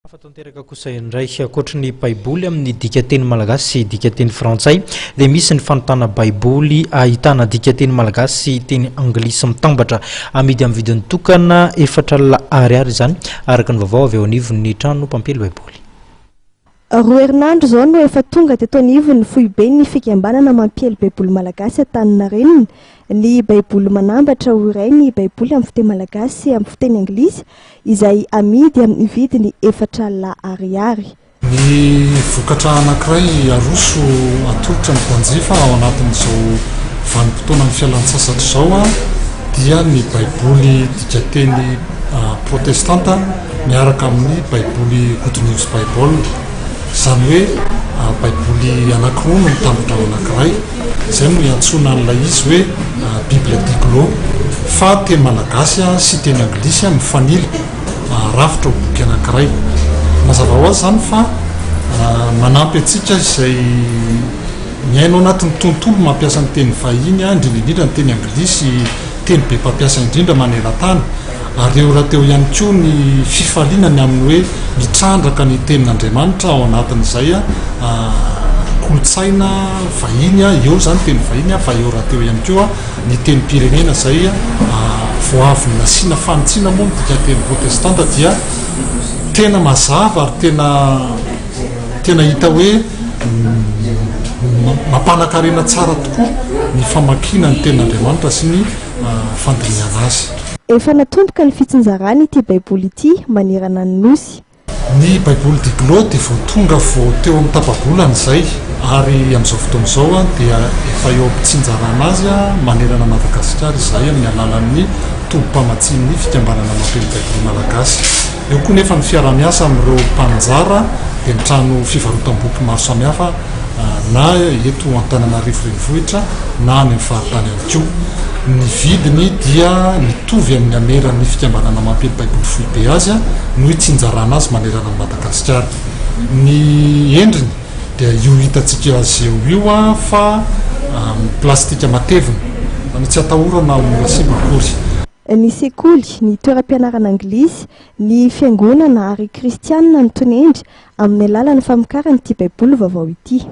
Hafa tanteraka kosa indray, ankoatry ny Baiboly amin'ny dikanteny malagasy sy dikanteny frantsay, dia misy ny fanontana Baiboly ahitana dikanteny malagasy sy teny anglisy mitambatra. Amidy amin'ny vidiny tokana 40 ariary izany, araka ny vaovao avy eo anivon'ny trano mpampiely Baiboly. Roa herinandro izao no efa tonga teto anivon'ny foiben'ny fikambanana mampiely Baiboly malagasy Antaninarenina ny Baiboly manambatra ho iray ny Baiboly amin'ny fiteny malagasy sy amin'ny fiteny anglisy izay amidy amin'ny vidiny 40 ariary. Ny vokatra anankiray aroso atolotra ny mpanjifa ao anatin'izao vanim-potoanan'ny fialan-tsasatra izao dia ny Baiboly dikanteny protestanta miaraka amin'ny Baiboly Good News Bible. Izany hoe Baiboly anankiroa no mitambatra ao anankiray. Izay no iantsoana an'ilay izy hoe Bible Diglot. Fa teny malagasy sy teny anglisy mifanila rafitra ho boky anankiray. Mazava ho azy izany fa manampy antsika izay miaina ao anatin'ny tontolo mampiasa ny teny vahiny, indrindra indrindra ny teny anglisy, teny be mpampiasa indrindra maneran-tany. Ary eo rahateo ihany koa ny fifaliana ny amin'ny hoe mitrandraka ny Tenin'Andriamanitra ao anatin'izay kolontsaina vahiny, eo izany teny vahiny fa eo rahateo ihany koa ny tenim-pirenena izay vao avy nasiana fanitsiana moa ny dikanteny protestanta dia tena mazava ary tena tena hita hoe mampanan-karena tsara tokoa ny famakiana ny Tenin'Andriamanitra sy ny fandinihana azy. Efa natomboka ny fitsinjarana ity Baiboly ity manerana ny Nosy. Ny Baiboly Diglot dia vao tonga vao teo amin'ny tapa-bolana izay ary amin'izao fotoana izao dia efa eo am-pitsinjarana azy manerana an'i Madagasikara izahay amin'ny alalan'ny tobim-pamatsian'ny Fikambanana Mampiely Baiboly Malagasy. Eo koa nefa ny fiaraha-miasa amin'ireo mpaninjara dia ny trano fivarotam-boky maro samihafa na eto Antananarivo renivohitra na any amin'ny faritany ihany koa. Ny vidiny dia mitovy amin'ny hameran'ny fikambanana mampiely Baiboly foibe azy no itsinjarana azy manerana an'i Madagasikara. Ny endriny dia io hitantsika azy eo io fa plastika matevina, izany hoe tsy atahorana ho mora simba akory. Ny sekoly, ny toeram-pianarana anglisy, ny fiangonana ary kristianina no tinendry amin'ny alalan'ny famokarana ity Baiboly vaovao ity.